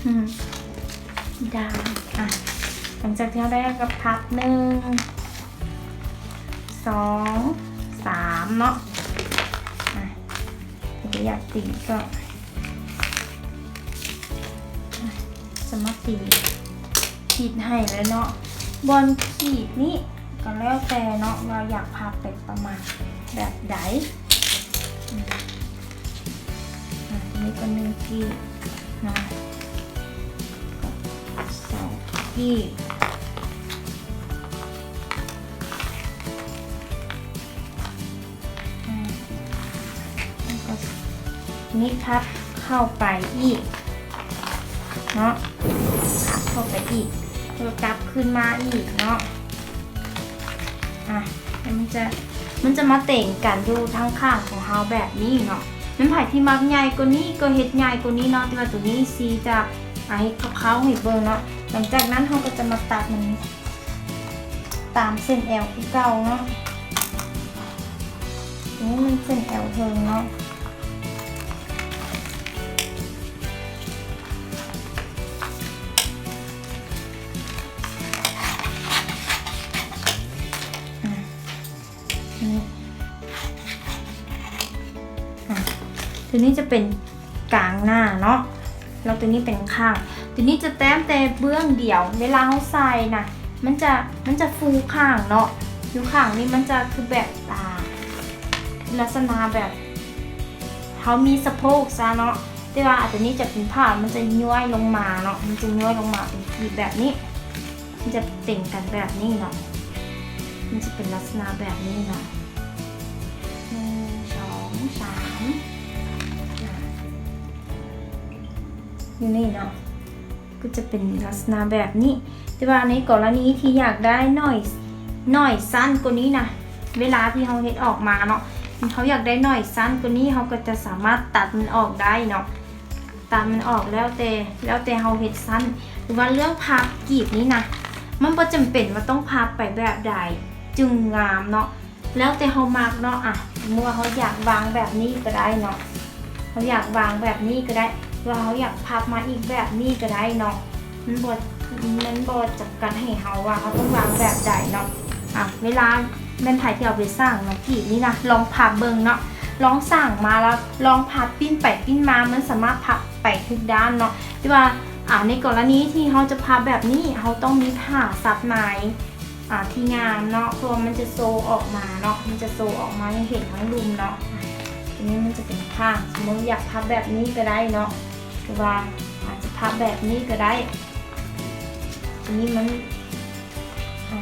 ອືມ ດານ ອ່ະ ຫຼັງຈາກທີ່ເຮົາໄດ້ ເຮົາກໍພັບ ໜຶ່ງ ສອງ ສາມ ເນາະ. ອ່ະ ບໍ່ໄດ້ຢາກຕີກໍ ອ່ະ ຈະມາຕີຂີດໃຫ້ເລີຍເນາະ. ບ່ອນຂີດນີ້ກໍແລ້ວແຕ່ເນາະ ວ່າຢາກພັບໄປປະມານແບບໃດ. ອືມ ອ່າ ນີ້ກໍໜຶ່ງກີບເນາະ ສອງກີບ ອ່າ ແລ້ວກໍນີ້ພັບເຂົ້າໄປອີກເນາະ ພັບເຂົ້າໄປອີກ ແລ້ວກໍກັບຄືນມາອີກເນາະ. ອ່ະ ແລ້ວມັນຈະ ມັນຈະມາເຕັງກັນຢູ່ທາງຂ້າງຂອງເຮົາແບບນີ້ເນາະ. ແມ່ນໃຜທີ່ມັກໃຫຍ່ກວ່ານີ້ກໍເຮັດໃຫຍ່ກວ່ານີ້ເນາະ ແຕ່ວ່າໂຕນີ້ຊີຈະ ອ່ະ ເຮັດຄ່າວໆໃຫ້ເບິ່ງເນາະ. ຫຼັງຈາກນັ້ນເຮົາກໍຈະມາຕັດມັນຕາມເສັ້ນແອວຄືເກົ່າເນາະ. ໂຕນີ້ມັນເສັ້ນແອວເທິງເນາະ. ອ່ະ ນີ້ ອ່ະ ໂຕນີ້ຈະເປັນກາງໜ້າເນາະ ແລ້ວໂຕນີ້ເປັນຂ້າງ. ໂຕນີ້ຈະແຕ້ມແຕ່ເບື້ອງດຽວ ເວລາເຮົາໃສ່ນະ ມັນຈະ ມັນຈະຟູຂ້າງເນາະ ຢູ່ຂ້າງນີ້ມັນຈະຄືແບບ ອ່າ ລັກສະນະແບບເຮົາມີສະໂພກຊະເນາະ. ແຕ່ວ່າອັນໂຕນີ້ຈະເປັນຜ້າ ມັນຈະຍ້ອຍລົງມາເນາະ ມັນຈະຍ້ອຍລົງມາເປັນກີບແບບນີ້ ມັນຈະເຕັງກັນແບບນີ້ເນາະ ມັນຈະເປັນລັກສະນະແບບນີ້ເນາະ ໜຶ່ງ ສອງ ສາມ ອ່າ ຢູ່ນີ້ເນາະ ກໍຈະເປັນລັກສະນະແບບນີ້. ແຕ່ວ່າໃນກໍລະນີທີ່ຢາກໄດ້ໜ້ອຍ ໜ້ອຍສັ້ນກວ່ານີ້ນະ ເວລາທີ່ເຮົາເຮັດອອກມາເນາະ ເຮົາຢາກໄດ້ໜ້ອຍສັ້ນກວ່ານີ້ ເຮົາກໍຈະສາມາດຕັດມັນອອກໄດ້ເນາະ. ຕັດມັນອອກແລ້ວແຕ່ ແລ້ວແຕ່ເຮົາເຮັດສັ້ນ ຫຼືວ່າເລື່ອງພັບກີບນີ້ນະ ມັນບໍ່ຈຳເປັນວ່າຕ້ອງພັບໄປແບບໃດຈຶ່ງງາມເນາະ ແລ້ວແຕ່ເຮົາມັກເນາະ. ອ່ະ ສົມມຸດວ່າເຮົາຢາກວາງແບບນີ້ກໍໄດ້ເນາະ ເຮົາຢາກວາງແບບນີ້ກໍໄດ້ ຫຼືວ່າເຮົາຢາກພັບມາອີກແບບນີ້ກໍໄດ້ເນາະ. ມັນບໍ່ ມັນບໍ່ຈຳກັດໃຫ້ເຮົາວ່າເຮົາຕ້ອງວາງແບບໃດເນາະ. ອ່ະ ເວລາແມ່ນໃຜທີ່ເອົາໄປສ້າງເນາະ ກີບນີ້ນະ ລອງພັບເບິ່ງເນາະ ລອງສ້າງມາແລ້ວລອງພັບປີ້ນໄປປີ້ນມາ ມັນສາມາດພັບໄປທຸກດ້ານເນາະ. ແຕ່ວ່າ ອ່າ ໃນກໍລະນີທີ່ເຮົາຈະພັບແບບນີ້ ເຮົາຕ້ອງມີຜ້າຊັບໃນ ອ່າ ທີ່ງາມເນາະ ເພາະວ່າມັນຈະໂຊອອກມາເນາະ ມັນຈະໂຊອອກມາໃຫ້ເຫັນທັງລຸ່ມເນາະ. ອ່າ ທີນີ້ມັນຈະເປັນຂ້າງ ສົມມຸດຢາກພັບແບບນີ້ກໍໄດ້ເນາະ ຫຼືວ່າອາດຈະພັບແບບນີ້ກໍໄດ້. ທີນີ້ມັນ ອ່າ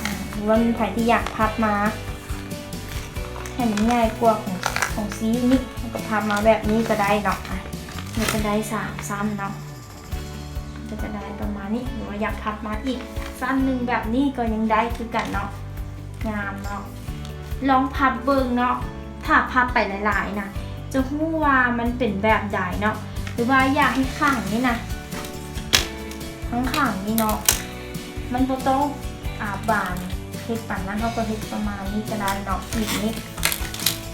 ອ່າ ຫຼືວ່າມີໃຜທີ່ຢາກພັບມາໃຫ້ມັນໃຫຍ່ກວ່າຂອງ ຂອງຊີຢູ່ນີ້ ເຮົາກໍພັບມາແບບນີ້ກໍໄດ້ເນາະ. ອ່າ ມັນກໍໄດ້ສາມຊັ້ນເນາະ ກໍຈະໄດ້ປະມານນີ້ ຫຼືວ່າຢາກພັບມາອີກຊັ້ນໜຶ່ງແບບນີ້ກໍຍັງໄດ້ຄືກັນເນາະ. ງາມເນາະ ລອງພັບເບິ່ງເນາະ ຖ້າພັບໄປຫຼາຍໆນະ ຈະຮູ້ວ່າມັນເປັນແບບໃດເນາະ. ຫຼືວ່າຢາກໃຫ້ຂ້າງນີ້ນະ ທັງຂ້າງນີ້ເນາະ ມັນບໍ່ຕ້ອງ ອາ ບານ ເຮັດປານນັ້ນ ເຮົາກໍເຮັດປະມານນີ້ກໍໄດ້ເນາະ. ທີນີ້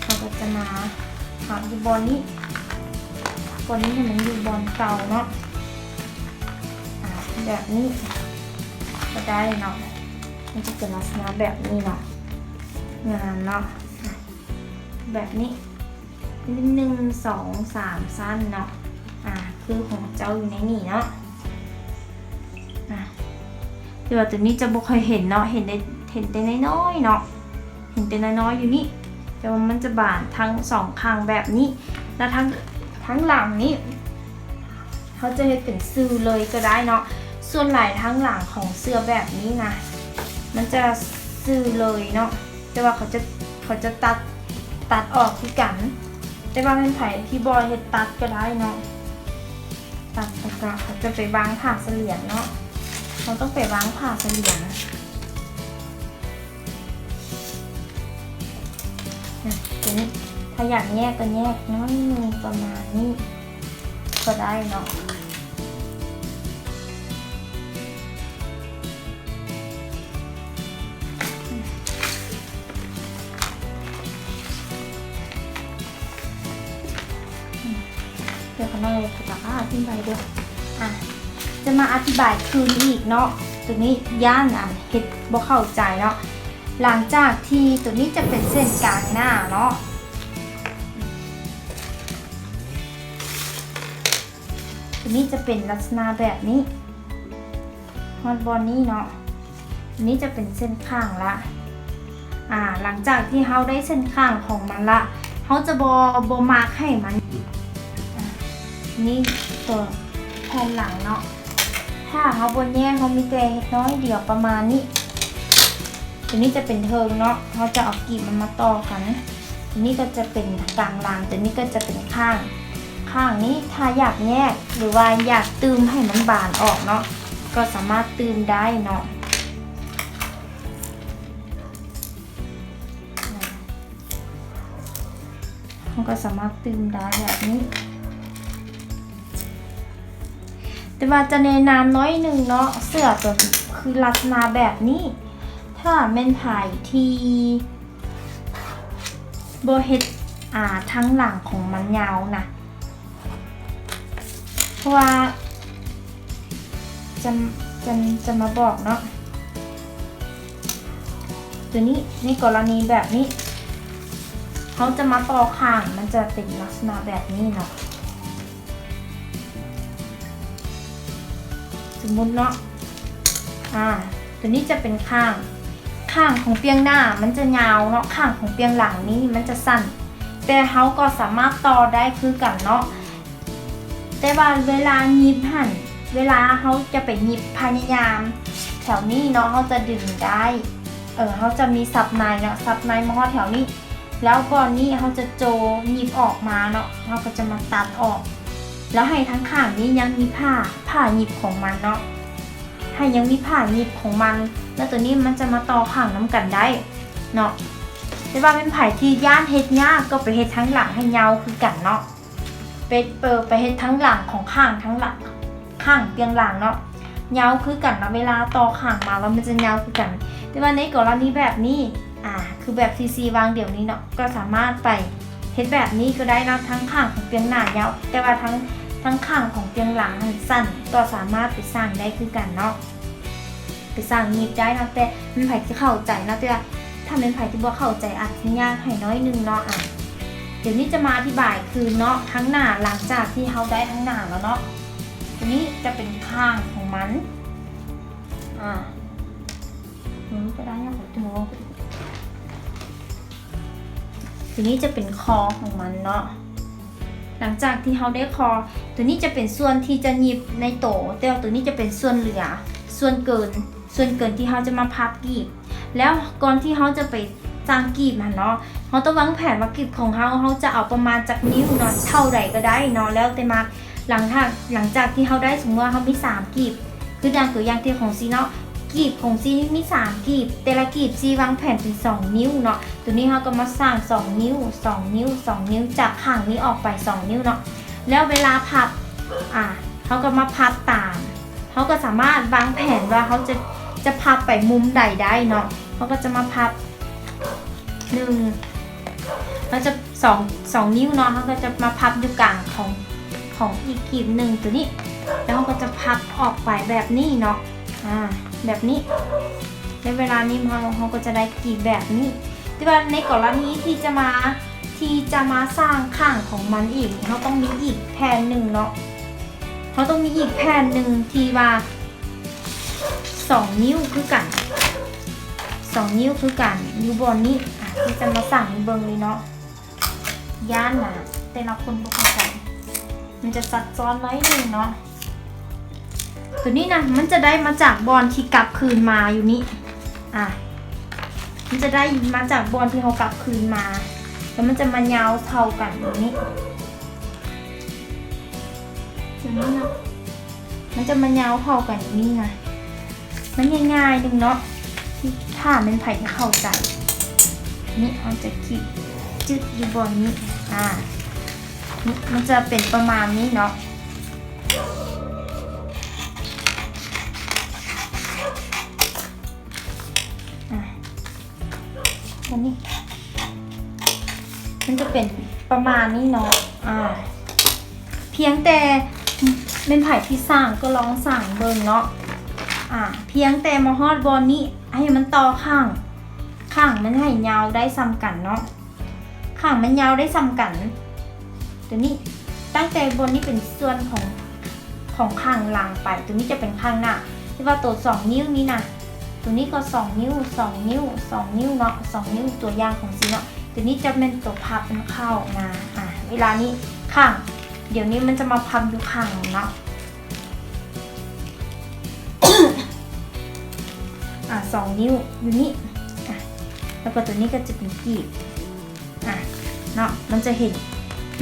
ເຮົາກໍຈະມາພັບຢູ່ບ່ອນນີ້ ບ່ອນນີ້ໃຫ້ມັນຢູ່ບ່ອນເກົ່າເນາະ. ອາ ແບບນີ້ກໍໄດ້ເນາະ ມັນຈະເປັນລັກສະນະແບບນີ້ເນາະ. ງາມເນາະ ອາ ແບບນີ້ ໜຶ່ງ ສອງ ສາມຊັ້ນເນາະ. ອາ ຄືຂອງເຈົ້າຢູ່ໃນນີ້ເນາະ. ອາ ແຕ່ວ່າໂຕນີ້ຈະບໍ່ຄ່ອຍເຫັນເນາະ ເຫັນໄດ້ ເຫັນແຕ່ນ້ອຍໆເນາະ ເຫັນແຕ່ນ້ອຍໆຢູ່ນີ້ ແຕ່ວ່າມັນຈະບານທັງສອງຂ້າງແບບນີ້ ແລ້ວທາງ ທາງຫຼັງນີ້ ເຮົາຈະເຮັດເປັນຊື່ເລີຍກໍໄດ້ເນາະ. ສ່ວນຫຼາຍທາງຫຼັງຂອງເສື້ອແບບນີ້ນະ ມັນຈະຊື່ເລີຍເນາະ ແຕ່ວ່າເຂົາຈະ ເຂົາຈະຕັດ ຕັດອອກຄືກັນ. ແຕ່ວ່າແມ່ນໃຜທີ່ບໍ່ເຮັດຕັດກໍໄດ້ເນາະ ຕັດແລ້ວກໍເຂົາຈະໄປວາງຜ້າສະຫຼຽງເນາະ ເຮົາຕ້ອງໄປວາງຜ້າສະຫຼຽງ. ອາ ໂຕນີ້ ຖ້າຢາກແຍກກໍແຍກໜ້ອຍໜຶ່ງ ປະມານນີ້ກໍໄດ້ເນາະ. ອາ ດຽວຂ້ານ້ອຍຈະມາອະທິບາຍເດີ້ ອ່າ ຈະມາອະທິບາຍຄືນອີກເນາະ. ໂຕນີ້ຢ້ານ ອ່າ ເຮັດບໍ່ເຂົ້າໃຈເນາະ. ຫຼັງຈາກທີ່ໂຕນີ້ຈະເປັນເສັ້ນກາງໜ້າເນາະ, ໂຕນີ້ຈະເປັນລັກສະນະແບບນີ້ ຮອດບ່ອນນີ້ເນາະ. ນີ້ຈະເປັນເສັ້ນຂ້າງລະ. ອ່າ ຫຼັງຈາກທີ່ເຮົາໄດ້ເສັ້ນຂ້າງຂອງມັນລະ ເຮົາຈະບໍ່ ບໍ່ມາກໃຫ້ມັນ ອ່າ ນີ້ຕົວແຜ່ນຫຼັງເນາະ. ຖ້າເຮົາບໍ່ແຍກ ເຮົາມີແຕ່ເຮັດນ້ອຍດຽວປະມານນີ້. ຕົວນີ້ຈະເປັນເທິງເນາະ, ເຮົາຈະເອົາກີບມັນມາຕໍ່ກັນ. ຕົວນີ້ກໍຈະເປັນກາງຫຼັງ, ຕົວນີ້ກໍຈະເປັນຂ້າງ. ຂ້າງນີ້ຖ້າຢາກແຍກ ຫຼືວ່າຢາກຕື່ມໃຫ້ມັນບານອອກເນາະ ກໍສາມາດຕື່ມໄດ້ເນາະ. ເຮົາກໍສາມາດຕື່ມໄດ້ແບບນີ້. ແຕ່ວ່າຈະແນະນຳໜ້ອຍໜຶ່ງເນາະ, ເສື້ອຕົວຄືລັກສະນະແບບນີ້ ຖ້າແມ່ນໃຜທີ່ບໍ່ເຮັດ ອ່າ ທາງຫຼັງຂອງມັນຍາວນະ, ເພາະວ່າ ຈະ ຈະ ຈະມາບອກເນາະ. ຕົວນີ້ ໃນກໍລະນີແບບນີ້ ເຮົາຈະມາຕໍ່ຂ້າງ ມັນຈະເປັນລັກສະນະແບບນີ້ເນາະ. ສົມມຸດເນາະ ອ່າ ຕົວນີ້ຈະເປັນຂ້າງ ຂ້າງຂອງປຽງໜ້າມັນຈະຍາວເນາະ, ຂ້າງຂອງປຽງຫຼັງນີ້ມັນຈະສັ້ນ, ແຕ່ເຮົາກໍສາມາດຕໍ່ໄດ້ຄືກັນເນາະ. ແຕ່ວ່າເວລາຫຍິບຫັ້ນ ເວລາເຮົາຈະໄປຫຍິບ ພະຍາຍາມແຖວນີ້ເນາະ ເຮົາຈະດຶງໄດ້. ເອີ ເຮົາຈະມີສັບໃນເນາະ, ສັບໃນມາຮອດແຖວນີ້ ແລ້ວບ່ອນນີ້ເຮົາຈະໂຈ ຫຍິບອອກມາເນາະ, ເຮົາກໍຈະມາຕັດອອກ ແລ້ວໃຫ້ທາງຂ້າງນີ້ຍັງມີຜ້າ ຜ້າຫຍິບຂອງມັນເນາະ, ໃຫ້ຍັງມີຜ້າຫຍິບຂອງມັນ, ແລ້ວໂຕນີ້ມັນຈະມາຕໍ່ຂ້າງນຳກັນໄດ້ເນາະ. ແຕ່ວ່າແມ່ນໃຜທີ່ຢ້ານເຮັດຍາກ ກໍໄປເຮັດທາງຫຼັງໃຫ້ຍາວຄືກັນເນາະ. ໄປ ເປີ ໄປເຮັດທາງຫຼັງຂອງຂ້າງ ທາງຫຼັງ ຂ້າງປຽງຫຼັງເນາະ ຍາວຄືກັນເນາະ, ເວລາຕໍ່ຂ້າງມາແລ້ວມັນຈະຍາວຄືກັນ. ແຕ່ວ່າໃນກໍລະນີແບບນີ້ ອ່າ ຄືແບບທີ່ຊີວາງດຽວນີ້ເນາະ ກໍສາມາດໄປເຮັດແບບນີ້ກໍໄດ້ເນາະ, ທັງຂ້າງຂອງປຽງໜ້າຍາວ ແຕ່ວ່າທັງ ທັງຂ້າງຂອງປຽງຫຼັງຫັ້ນສັ້ນ ກໍສາມາດໄປສ້າງໄດ້ຄືກັນເນາະ. ໄປສ້າງຫຍິບໄດ້ເນາະ, ແຕ່ແມ່ນໃຜທີ່ເຂົ້າໃຈເນາະ, ແຕ່ວ່າຖ້າແມ່ນໃຜທີ່ບໍ່ເຂົ້າໃຈອາດຊິຍາກໃຫ້ໜ້ອຍໜຶ່ງເນາະ. ອ່າ ດຽວນີ້ຈະມາອະທິບາຍຄືນເນາະ ທາງໜ້າ ຫຼັງຈາກທີ່ເຮົາໄດ້ທາງໜ້າແລ້ວເນາະ. ຕົວນີ້ຈະເປັນຂ້າງຂອງມັນ ອ່າ ຕົວນີ້ຈະໄດ້ເນາະ ຕົວ ຕົວນີ້ຈະເປັນຄໍຂອງມັນເນາະ. ຫຼັງຈາກທີ່ເຮົາໄດ້ຄໍ ຕົວນີ້ຈະເປັນສ່ວນທີ່ຈະຫຍິບໃນໂຕ, ແຕ່ວ່າຕົວນີ້ຈະເປັນສ່ວນເຫຼືອ ສ່ວນເກີນ ສ່ວນເກີນທີ່ເຮົາຈະມາພັບກີບ. ແລ້ວກ່ອນທີ່ເຮົາຈະໄປສ້າງກີບຫັ້ນເນາະ, ເຮົາຕ້ອງວາງແຜນວ່າກີບຂອງເຮົາ ເຮົາຈະເອົາປະມານຈັກນິ້ວເນາະ, ເທົ່າໃດກໍໄດ້ເນາະ ແລ້ວແຕ່ມັກ. ຫຼັງຈາກ ຫຼັງຈາກທີ່ເຮົາໄດ້ ສົມມຸດວ່າເຮົາມີສາມກີບ ຄືດັ່ງຕົວຢ່າງທີ່ຂອງຊີເນາະ, ກີບຂອງຊີນີ້ມີສາມກີບ, ແຕ່ລະກີບຊີວາງແຜນເປັນສອງນິ້ວເນາະ. ຕົວນີ້ເຮົາກໍມາສ້າງສອງນິ້ວ ສອງນິ້ວ ສອງນິ້ວ ຈາກຂ້າງນີ້ອອກໄປສອງນິ້ວເນາະ. ແລ້ວເວລາພັບ ອ່າ ເຮົາກໍມາພັບຕາມ ເຮົາກໍສາມາດວາງແຜນວ່າເຮົາຈະ ຈະພັບໄປມຸມໃດໄດ້ເນາະ. ເຮົາກໍຈະມາພັບໜຶ່ງ ເຮົາຈະ ສອງ ສອງນິ້ວເນາະ, ເຮົາກໍຈະມາພັບຢູ່ກາງຂອງ ຂອງອີກກີບໜຶ່ງຕົວນີ້ ແລ້ວເຮົາກໍຈະພັບອອກໄປແບບນີ້ເນາະ ອ່າ ແບບນີ້. ໃນເວລານີ້ເຮົາ ເຮົາກໍຈະໄດ້ກີບແບບນີ້. ແຕ່ວ່າໃນກໍລະນີທີ່ຈະມາ ທີ່ຈະມາສ້າງຂ້າງຂອງມັນອີກ ເຮົາຕ້ອງມີອີກແຜ່ນໜຶ່ງເນາະ, ເຮົາຕ້ອງມີອີກແຜ່ນໜຶ່ງທີ່ວ່າ ສອງນິ້ວຄືກັນ ສອງນິ້ວຄືກັນ ຢູ່ບ່ອນນີ້. ອ່ະ ທີ່ຈະມາສ້າງໃຫ້ເບິ່ງເລີຍເນາະ, ຢ້ານນະ ແຕ່ລະຄົນບໍ່ເຂົ້າໃຈ ມັນຈະຊັບຊ້ອນໜ້ອຍໜຶ່ງເນາະ. ຕົວນີ້ນະ ມັນຈະໄດ້ມາຈາກບ່ອນທີ່ກັບຄືນມາຢູ່ນີ້ ອ່ະ ມັນຈະໄດ້ມາຈາກບ່ອນທີ່ເຮົາກັບຄືນມາ ແລ້ວມັນຈະມາຍາວເທົ່າກັນຢູ່ນີ້ ຕົວນີ້ນະ ມັນຈະມາຍາວເທົ່າກັນນີ້ນະ. ມັນງ່າຍໆໜຶ່ງເນາະ ທີ່ຖ້າແມ່ນໃຜທີ່ເຂົ້າໃຈ ນີ້ເຮົາຈະຂີດຈຶດຢູ່ບ່ອນນີ້ ອ່າ ນີ້ມັນຈະເປັນປະມານນີ້ເນາະ ອ່າ ອັນນີ້ ມັນຈະເປັນປະມານນີ້ເນາະ ອ່າ ເພ ພຽງແຕ່ແມ່ນໃຜທີ່ສ້າງກໍລອງສ້າງເບິ່ງເນາະ. ອາ ພຽງແຕ່ມາຮອດບ່ອນນີ້ ໃຫ້ມັນຕໍ່ຂ້າງ ຂ້າງມັນໃຫ້ຍາວໄດ້ສ່ຳກັນເນາະ. ຂ້າງມັນຍາວໄດ້ສ່ຳກັນ ຕົວນີ້ ຕັ້ງແຕ່ບ່ອນນີ້ເປັນສ່ວນຂອງ ຂອງຂ້າງຫຼັງໄປ ຕົວນີ້ຈະເປັນຂ້າງໜ້າ ທີ່ວ່າໂຕສອງນິ້ວນີ້ນະ ຕົວນີ້ກໍສອງນິ້ວ ສອງນິ້ວ ສອງນິ້ວເນາະ ສອງນິ້ວ ຕົວຢ່າງຂອງຊີ້ເນາະ. ຕົວນີ້ຈະແມ່ນໂຕພັບມັນເຂົ້າມາ ອາ ເວລານີ້ຂ້າງ ດຽວນີ້ມັນຈະມາພັບຢູ່ຂ້າງເນາະ. ອາ ສອງນິ້ວຢູ່ນີ້ ອາ ແລ້ວກໍຕົວນີ້ກໍຈະເປັນກີບ ອາ ເນາະ ມັນຈະເຫັນ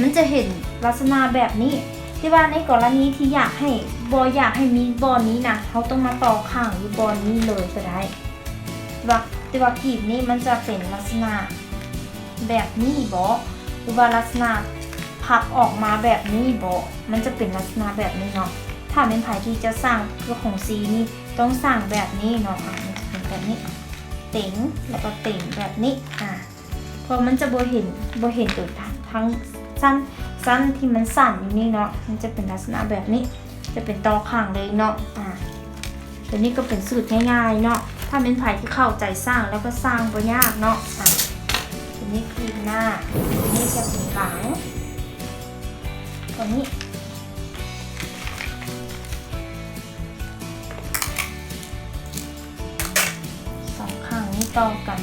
ມັນຈະເຫັນລັກສະນະແບບນີ້. ແຕ່ວ່າໃນກໍລະນີທີ່ຢາກໃຫ້ ບໍ່ຢາກໃຫ້ມີບ່ອນນີ້ນະ ເຮົາຕ້ອງມາຕໍ່ຂ້າງຢູ່ບ່ອນນີ້ເລີຍກໍໄດ້. ແຕ່ວ່າ ແຕ່ວ່າກີບນີ້ມັນຈະເປັນລັກສະນະແບບນີ້ບໍ ຫຼືວ່າລັກສະນະພັບອອກມາແບບນີ້ບໍ ມັນຈະເປັນລັກສະນະແບບນີ້ເນາະ. ຖ້າແມ່ນໃຜທີ່ຈະສ້າງຄືຂອງຊີນີ້ ຕ້ອງສ້າງແບບນີ້ເນາະ ອາ ມັນຈະເປັນແບບນີ້ ເຕັງ ແລ້ວກໍເຕັງແບບນີ້ ອາ ເພາະມັນຈະບໍ່ເຫັນ ບໍ່ເຫັນຕົວທາງ ທາງຊັ້ນ ຊັ້ນທີ່ມັນສັ້ນຢູ່ນີ້ເນາະ ມັນຈະເປັນລັກສະນະແບບນີ້ ຈະເປັນຕໍ່ຂ້າງເລີຍເນາະ. ອາ ຕົວນີ້ກໍເປັນສູດງ່າຍໆເນາະ ຖ້າແມ່ນໃຜທີ່ເຂົ້າໃຈຊ່າງແລ້ວກໍຊ່າງບໍ່ຍາກເນາະ. ອາ ຕົວນີ້ຄືໜ້າ ຕົວນີ້ຈະເປັນຫຼັງ ຕົວນີ້ ສອງຂ້າງນີ້ຕໍ່ກັນ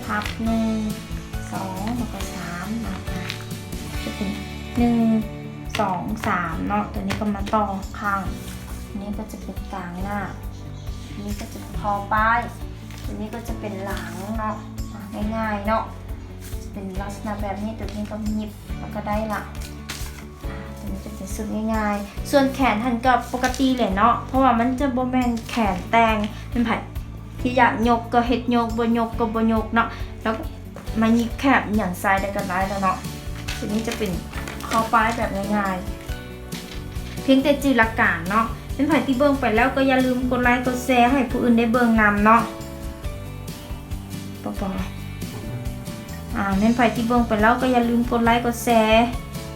ພັບໜຶ່ງ ສອງ ແລ້ວກໍສາມ ນະຄະ ຈະເປັນໜຶ່ງ ສອງ ສາມເນາະ. ຕົວນີ້ກໍມາຕໍ່ຂ້າງ ອັນນີ້ກໍຈະເປັນກາງໜ້າ ອັນນີ້ກໍຈະເປັນຂໍ້ປ້າຍ ຕົວນີ້ກໍຈະເປັນຫຼັງເນາະ. ອາ ງ່າຍໆເນາະ ຈະເປັນລັກສະນະແບບນີ້ ຕົວນີ້ກໍຫຍິບ ແລ້ວກໍໄດ້ລະ. ຕົວນີ້ຈະເປັນຊຸດງ່າຍໆ ສ່ວນແຂນຫັ້ນກໍປົກກະຕິແຫຼະເນາະ ເພາະວ່າມັນຈະບໍ່ແມ່ນແຂນແຕ່ງ ແມ່ນໃຜທີ່ຢາກຍົກກໍເຮັດຍົກ ບໍ່ຍົກກໍບໍ່ຍົກເນາະ ແລ້ວມາຫຍິບແຄບອີ່ຫຍັງໃສ່ໄດ້ກໍໄດ້ແລ້ວເນາະ. ຕົວນີ້ຈະເປັນຂໍ້ປ້າຍແບບງ່າຍໆ ພຽງແຕ່ຈື່ຫຼັກການເນາະ. ແມ່ນໃຜທີ່ເບິ່ງໄປແລ້ວກໍຢ່າລືມກົດໄລກົດແຊໃຫ້ຜູ້ອື່ນໄດ້ເບິ່ງນຳເນາະ. ປະປະ ອາ ແມ່ນໃຜທີ່ເບິ່ງໄປແລ້ວກໍຢ່າລືມກົດໄລກົດແຊ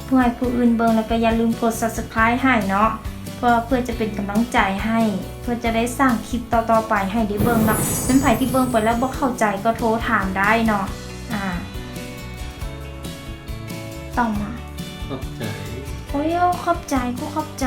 ເພື່ອໃຫ້ຜູ້ອື່ນເບິ່ງ ແລ້ວກໍຢ່າລືມກົດ Subscribe ໃຫ້ເນາະ ເພື່ອ ເພື່ອຈະເປັນກຳລັງໃຈໃຫ້ ເພື່ອຈະໄດ້ສ້າງຄລິບຕໍ່ໆໄປໃຫ້ໄດ້ເບິ່ງເນາະ. ແມ່ນໃຜທີ່ເບິ່ງໄປແລ້ວບໍ່ເຂົ້າໃຈກໍໂທຖາມໄດ້ເນາະ. ອາ ຕໍ່ມາ ຂອບໃຈ ໂອ້ຍ ຂອບໃຈ ກູຂອບໃຈ.